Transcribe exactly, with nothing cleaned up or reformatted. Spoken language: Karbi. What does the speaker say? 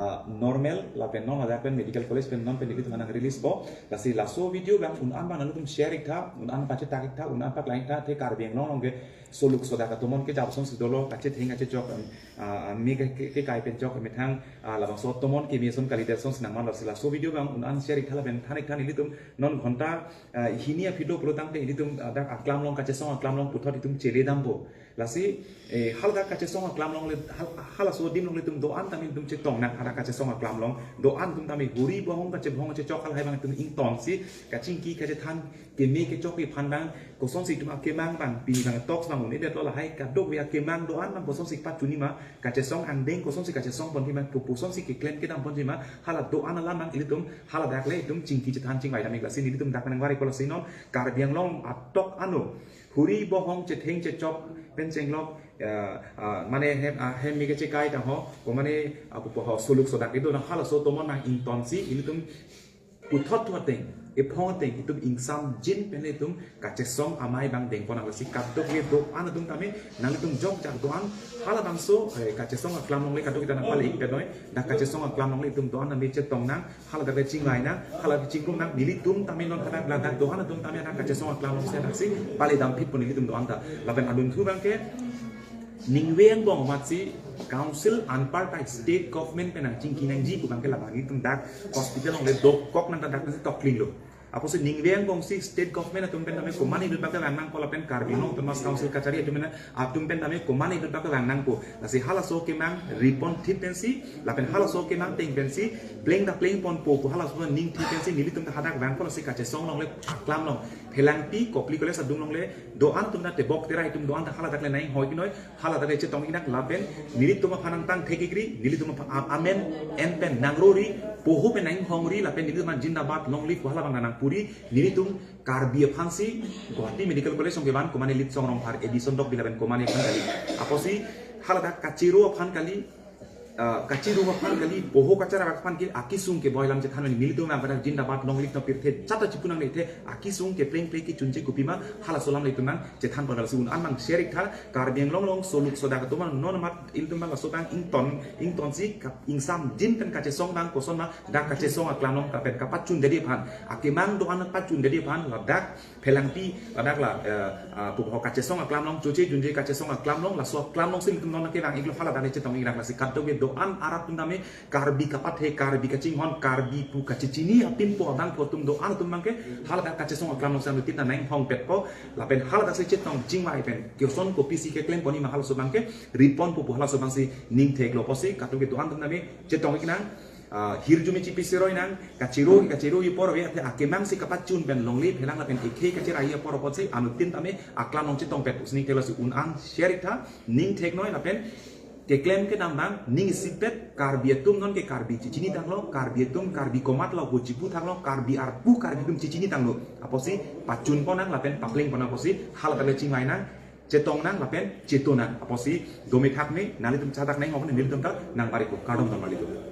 ah, Normal lapen non ladak pen Medical College pen non pen nelitum nang release po. Lasi laso video abang un-an abang nanglitum share ik tha, un-an pachetak ik tha, un-an paklang ik tha, athe Karbi Anglong along ke soluk sodak atum an ke jabsong si dolo, kachetheng kachechok, em, ah, ah, me ke, ke, kekai pen chok, methang, ah, labangso atum an ke me ason kalidet ason si nangmanlo. Lasi laso video abang un-an share ik tha lapen than ik tha, nelitum non ghonta, ah, hini aphi do pulotangte nelitum, ah, dak aklam along, kachesong aklam along puthot itum chele dampo. Lasi, eh, haladak kachesong aklam along le, hal-, halaso adim along le itum do-an tame itum chetong nang, hadak kachesong aklam along do-an atum tame huri bohong kachebohong kachechok halahai abang itum ingtonsi, kachingki kachethan, keme kechokji aphan abang, kosonsi itum akemang abang, pini abang talks abang un-edetlo, lahai kadokave akemang do-an abang kosonsi pachunji ma, kachesong angdeng kosonsi kachesong ponji ma, kosonsi keklem kedam ponji ma, hala do-an alam abang ilitum haladak le itum chingki chethan chingvai dam ik. Lasi nelitum dak nangvar ikpo. Lasi non Karbi Anglong atok ano huri bohong chetheng chechok pen chenglok, eh, ah, mane hem, ah, hem me kechekai ta ho, ko mane, ah, pupo ho, soluk sodak itum nang, halaso atum an nang ingtonsi, ilitum puthot thu ateng, ephong ateng itum ingsamjin pen itum kachesong amei abang dengpon nang. Lasi kadokave do-an atum tame nanglitum jokjak do-an, halabangso, eh, kachesong aklam along le kadokave ta nangpale ik penoi, dak kachesong aklam along le itum do-an tame chetong nang, haladak le chingvai nang, haladak chingrum nang, nelitum tame non hadak ladak do-an atum tame hadak kachesong aklam along si hadak si pale dam phitpo nelitum do-an ta. Lapen adunthu abang ke ningve angbong amatsi council anparta state government pen nangchingki nangji pu abang ke labang itum dak hospital along le dokok nang ta dak nangsi tokling lo. Apotsi ningve angbong si state government atum pen tame komatne inut abang ke vang nangpo lapen Karbi Anglong Autonomous Council kachari atum pen, atum pen tame komatne inut abang ke vang nangpo. Lasi halaso akemang ripon thip pensi, lapen halaso akemang ateng pensi, pleng ta pleng ponpo pu halaso ning thip pensi, nelitum ta hadak vangpo. Lasi kachesong along le aklam along, Phelangpi Kopili College adung along le do-an atum ta tebok tera itum do-an ta haladak le nang-inghoi kinoi, haladak le chetong ik nang lapen nelitum aphan nangtang thek ikri, nelitum aphan a-, amen en pen nangrori, poho pen nang-inghongri lapen nelitum aphan zindabad long live hala abang nangpuri, nelitum Karbi aphansi Guwahati Medical College along kevan komatne Litsong Rongphar, Edison Tokbi lapen komatne aphan kali. Apotsi haladak kachero aphan kali, ah, kachero aphan kali, poho kacharap aphan kali, akesung keboi alam chethan nang, nelitum aphan zindabad long live, non pirthe chata chipu nangne, athe akesung kepleng pleng kechunche kopima, halaso alam le itum nang chethan pon. Lasi un-an nang share ik tha, Karbi Anglong along soluk sodak atum an non amat ilitum abang laso abang ington, ingtonsi kap-, ingsamjin pen kachesong abang koson ma, dak kachesong aklam along kapen kapachundetji aphan, akemang do-an pachundetji aphan, ladak Phelangpi, ladak la, eh, ah, pupo ho kachesong aklam along, choche junje kachesong aklam along, laso aklam alongsi itum non kevang iklo, haladak le chetong ik nang. Lasi kadokave do-an arat atum tame Karbi kapathe, Karbi kachinghon, Karbi pu kachechini apin po abang po atum do-an atum abang ke haladak kachesong aklam alongsi anuttin ta nang-inghongpetpo, lapen haladak si chetong chingvai pen koson kopisi keklem ponji ma halaso abang ke riponpo pu halaso abangsi ning theklo. Apotsi kadokave do-an atum tame chetong ik nang, ah, hirjume chipi seroi nang, kachero, kachero apor ave, athe akemang si kapachun pen longle phelang lapen ekhei kacherai apor apotsi anuttin tame aklam along chetongpet pusi ning theklo. Lasi un-an share ik tha, ning theknoi lapen keklem kedam abang ning isipet, Karbi atum non ke Karbi chechini tanglo, Karbi atum Karbi komatlo pu chipu tanglo, Karbi arpu Karbi atum chechini tanglo. Apotsi pachun pon nang lapen papleng pon nang, apotsi haladak le chingvai nang, chetong nang lapen cheto nang. Apotsi dome thakme, nanglitum hadak nang-inghok ne, nelitum ta nangvar ikpo, kardom don nanglitum.